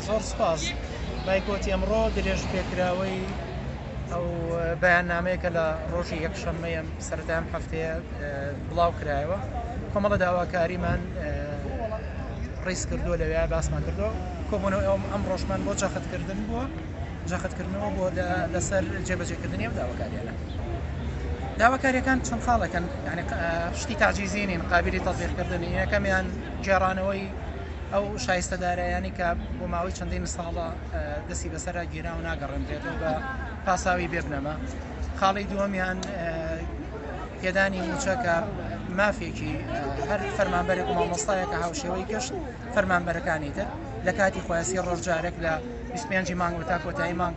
زۆر سپاس. بایکۆتی ئەمڕۆ درێژ پێکراوەی ئەو بەیاننامەیە کە لە ڕۆژی یەکشەممەی ئەم سەرەتای ئەم هەفتەیە بڵاو کرایەوە کۆمەڵە داواکاریمان ڕیز کردووە لەوێ باسمان کردووە کۆبوونەوەی ئەم ئەم ڕۆژمان بۆ جەختکردن بووە جەختکردنەوە بۆ لەسەر جێبەجێکردنی ئەم داواکاریانە داواکاریەکان چەند خاڵێکن یعنی شتی تاجیزی نین قابلی تەطبیقکردنی یەکەمیان گێڕانەوەی ئەو شایستە داراییانەی کە بۆ ماوەی چەندین ساڵە دەستی بەسەرا گیرا و ناگەڕێندرێتەوە بە پاساوی بێبنەما خاڵی دووەمیان پێدانی موچە کە مافێکی هەر فەرمانبەرێک و مامۆستایەکە هاوشێوەی گشت فەرمانبەرەکانی تر لە کاتی خۆیان سی ڕۆژ جارێک لە 25 مانگ و تا کۆتایی مانگ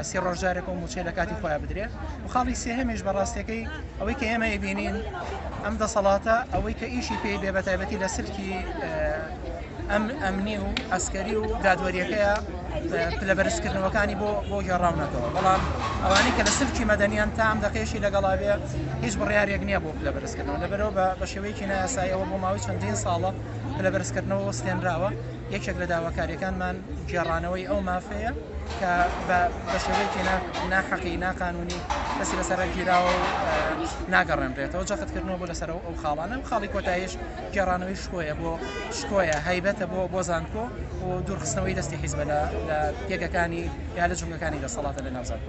سی ڕۆژ جارێک و موچەی لە کاتی خۆیان بدرێ و خاڵی سێهەمیش بە ڕاستیەکەی ئەوەی کە ئێمە ئەیبینین ئەم دەسەڵاتە ئەوەی کە ئیشی پێی بێ بەتایبەتی لە سلکی ئەم ئەمنی و ئەسکەری و دادوەریەکەیە پلە بەرزکردنەوەکانی بۆ بۆ گێڕاونەتەوە بەڵام ئەوانەی کە لە سلکی مەدەنیان تا ئەم دەقێشی لەگەڵا بێ هیچ بڕیارێک نییە بۆ پلە بەرزکردنەوە لەبەرەوە بە شێوەیەکی نایاساییەوە بۆ ماوەی چەندین ساڵە پلە بەرزکردنەوە وەستێنراوە یەکێک لە داواکاریەکانمان گێڕانەوەی ئەو مافەیە کە بە شێوەیەکی ناحەقی ناقانونی دەستی لەسەر گیراوە و ناگەڕێنرێتەوە جەختکردنەوە بۆ لەسەر ئەو خاڵانە و خاڵی کۆتاییش گێڕانەوەی شکۆیە بۆ شکۆیە هەیبەتە بۆ بۆ زانکۆ و دوورخستنەوەی دەستی حیزبە لە پێگەکانی یا لە جومگەکانی دەسەڵاتە لە ناو زانکۆ.